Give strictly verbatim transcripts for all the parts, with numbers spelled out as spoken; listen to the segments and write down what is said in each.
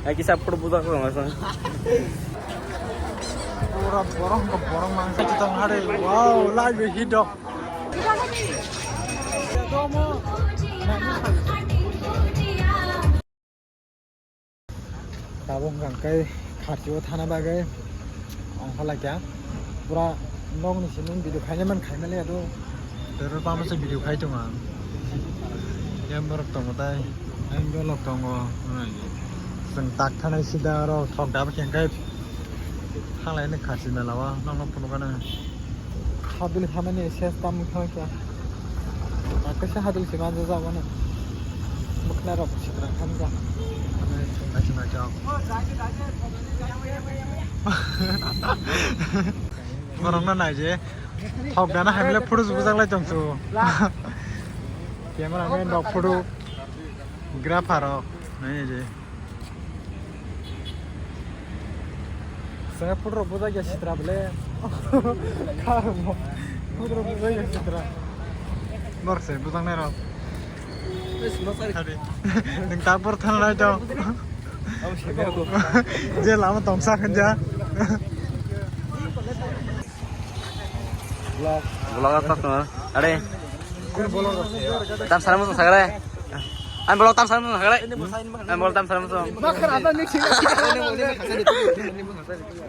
Ai kisa photo bujak rong asa. Pura borok ko borok mangsa chitong hare. Wow, live hidok. Tabuk hwnkha khe kharchibo thana bagwi ongkha laikha. Pura nokni simi video khaina man khaimani ado. Teror pama se video khai tongo ang. Yang borok tongo tai, yang borok tongo. Chwng tak thanai sida oro thok daba khe hwnkhe thanglai nw kharchi mela o nokno phunukgana. Hadwli hamani ses tam wngkha khe. Kaisa hadwli se manjak jak mano. Bwkhwnai rok sikra khamjak. Borokno naije. Thok dana hamle photo bujak lai tong su. Camera man rok photo grapher rok naije. Saya photo rok bujak ya sitra bele. Photo rok bujak ya sitra. Norse bujak nai rok. Nwng tabor thana nai tong. Je lama tongsa khanja. Vlog tak no. Are. Tam sana musu sagare. Ang vlog tam sana musu sagare. Ang vlog tam sana musu.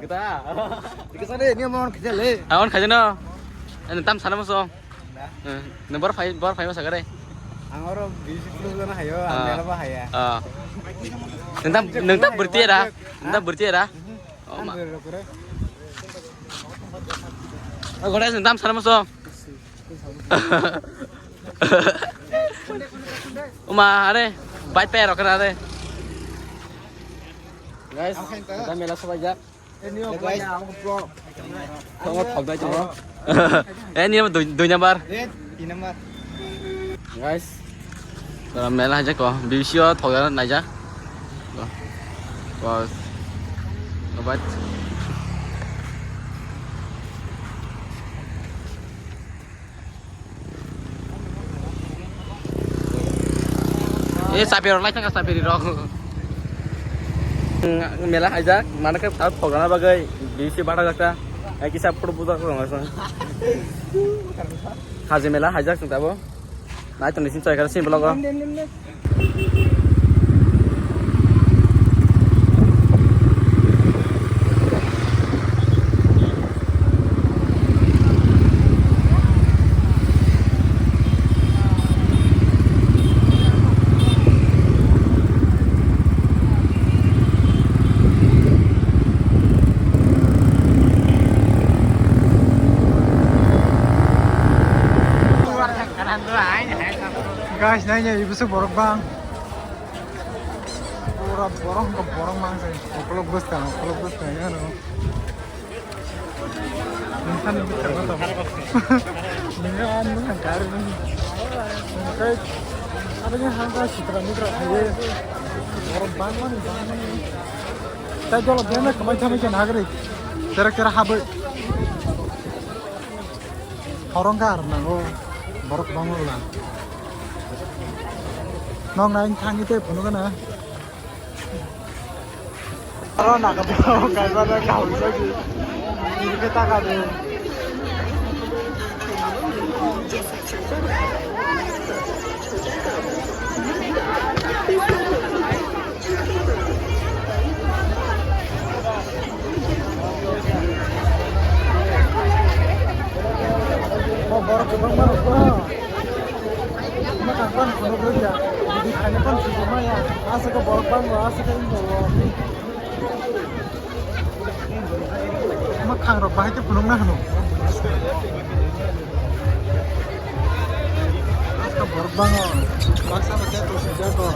Kita. Kita ni mau kerja le. Awan kaje no. Ang tam sana musu. Nang bor phai, bor phai masa kare. Ang oro bisi plus gana hayo, ang mela ba haya. Ah. Nang tam, nang tam berti era. Nang tam berti era. Oh ma. Oh, gora nang tam sana musu. Uma are, bait pe rok na are. Guys, kita mela sabai jak. Tongo thok dai tongo. Eh, ni dui, dui number. Guys. Tara mela haijak ko. B B C o thok dana naijak. Ko. Ko. Ko bat. Eh, sapir rok lai thangkha, sapir rok. Mela haijak, mana khe phogana bagwi bisi bada jakta. Ai kisa photo bujak rok asa. Haji mela haijak sing tabo. Nai tong nisin chai kar sim vlog o. Guys, nai nai, ibusu borok bang. Pura borok, borok mang sai. Okolog bwskang, okolog bwskang, ano. Nini bwskang, ano. Nini ano, gari nini. Kai, apa ni hangka sitra mitra khaye. Borok bang mani, bang mani. Tai jolo bena kamai thamai ke nagri. Tera kera habe. Horong kar nango. Borok bang wala. Nong nai thangwi tei phunukgana. Aro naga bo kaisa na kaham sagi. Ini kita kade. Oh, borok kwbangma rok. Mwkhang pan phunuk rwkya, bwdwi khaina pan phunuk maya, aswk borok bangma, aswk wng tongo. Mwkhang rok bahai khe phunukna hwno. Aswk borok bango, baksa bo tei kusijak bo.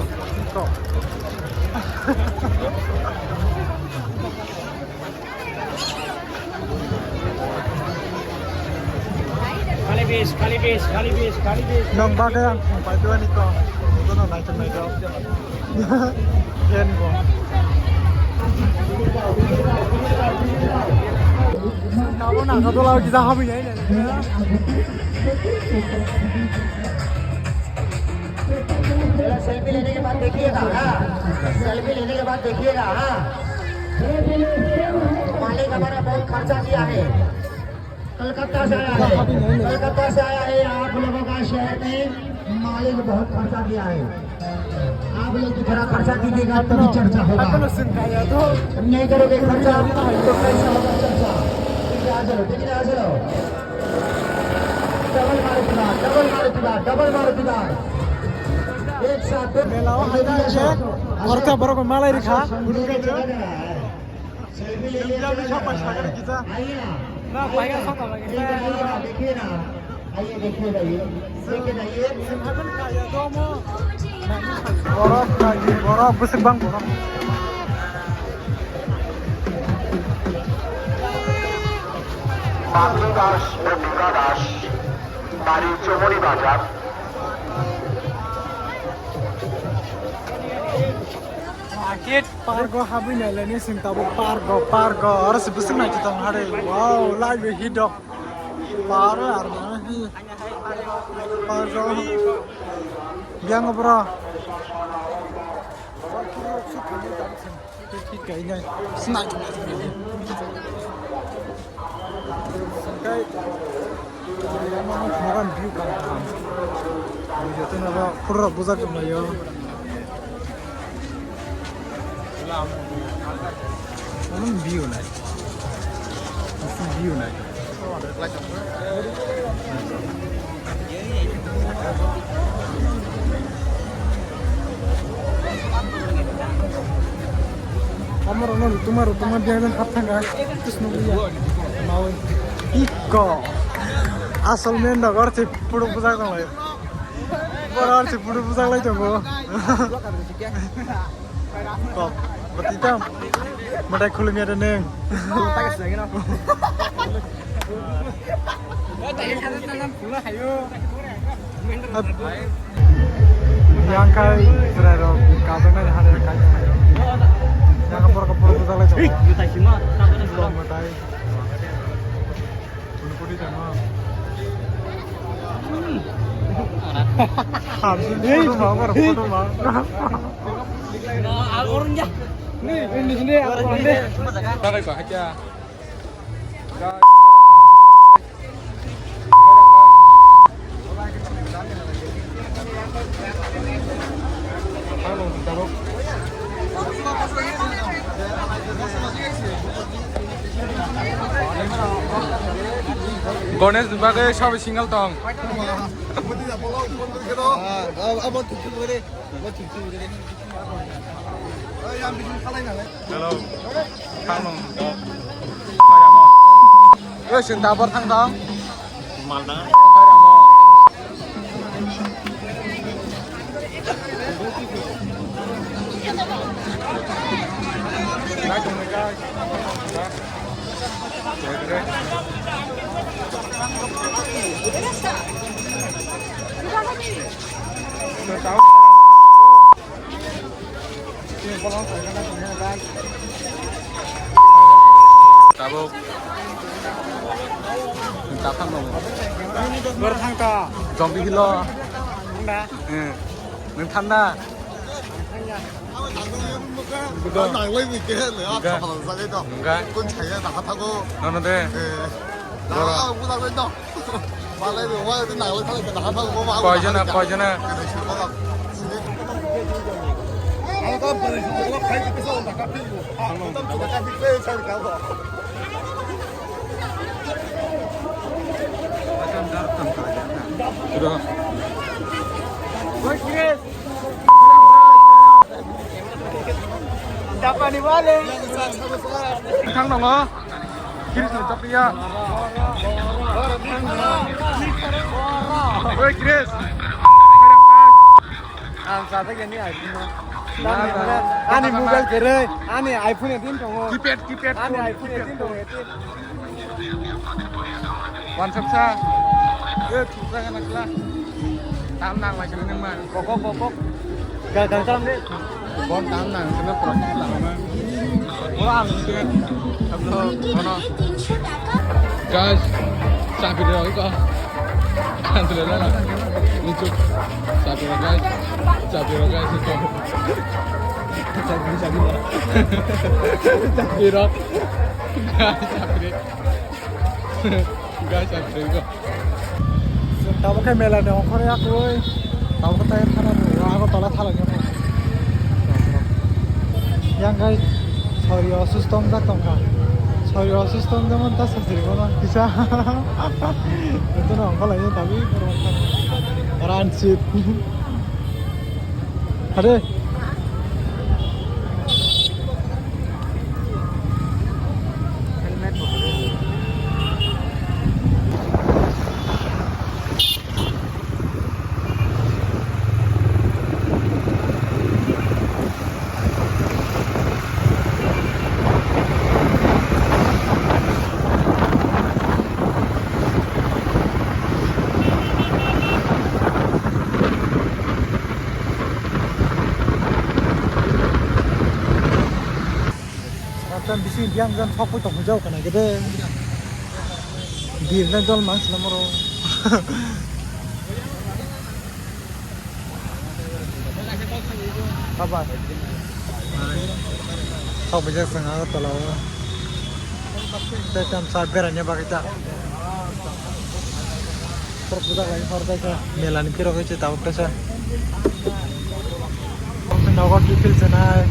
Nong bagwi ang thung paidwani kok, jotono naithok naithok. Yen bo. Abo nang kabo la kisa habi nai nai. चलो, सेल्फी लेने के बाद देखिएगा, हाँ। सेल्फी लेने के बाद देखिएगा, हाँ। मालिक हमारा बहुत खर्चा किया है। कलकत्ता से आया है, कलकत्ता से आया है, आप लोगों का शहर में मालिक बहुत खर्चा किया है। आप लोग तो थोड़ा खर्चा कीजिएगा, तभी चर्चा होगा। नहीं करोगे खर्चा, तो कैसे होगा चर्चा? ठीक है, आ जाओ, ठीक है, आ जाओ। Double Maruti car, double Maruti car, double Maruti car. एक साथ दो। Belao hai ta je, ortha borok malai rikha. Selfie le liya jayega. Selfie le liya jayega. Aiyega, aiyega, dekhiye na, dekhiye na, aiyega, dekhiye na, dekhiye na. Borok, borok, bwswk bang borok. Bablu Das, Bondita Das, bari Chomoni Bazar. Market. Pargo habwi nailani sing tabuk pargo, pargo. Oro se bwswk naithothok hare. Wow, live hidok. Paro arma hi. Pargo. Biang bro. Hit kainai. Snai. Sangkai. Moran view kaham. Joto no pura bujak tonglaio. Moran view nai. View nai. Amar ono rutuma rutuma biang hap thangka. Terus nunggu ya. Mau. Iko. Asal main dog, aro se photo bujak tong lai. Boro aro se photo bujak lai tongo. Kok, bati tam. Madai khulumya de neng. Yang kai, serai rok, kajaknai hari kai. Yang kapor kapor bujak lai tongo. Belum madai. Ganesh ni bagwi sabai single tong. Hello. Thang nung. Oi, sinta bor thang tong. Malda. Tabuk. Tathang dong. Bor thang ta. Zombie hilo. Nang da. Eh. Nang thanda. Nang lai ni ke le. Nang. Kun chaya da thago. Nang de. Eh. Boro. Koijona, koijona. Japani wale. Thang nongo. Chris no chapia. Oi, Chris. Ang sa ta gani iPhone. Ani mobile kere, ani iPhone din tongo. Keypad, keypad. Ani iPhone din tongo. Wansuksa. Eh, thuksa kana kla. Tam nang lai kana nang ma. Kokok, kokok. Ga, ga, tam de. Bon tam nang kana proses lang ma. Wala ang de. Ablo, kono. Guys, sabi de ko. Chapirok, guys. Chapirok, guys, ito. Chapirok. Guys, chapirok. Guys, chapirok. Tabuk khe mela ni ongkhor ya koi. Tabuk khe tai thana bo. Agartala thala ni. Yang guys, sorry, osusto wngkha tongkha. Sorry, osusto wngkha man ta sajri kono kisa. Itu no ongkha lai tabi. Ransit. Hade. Ratan bising biang jan thok pui tong hujau kana gede. Bir na jol mang sila moro. Bye bye. Sok bijak sang Agartala o. Tei tam sa berani bagwi ta. Sok bijak lai hor kaisa. Mela ni phirok kaisa tabuk kaisa. Nogo tripil sanai.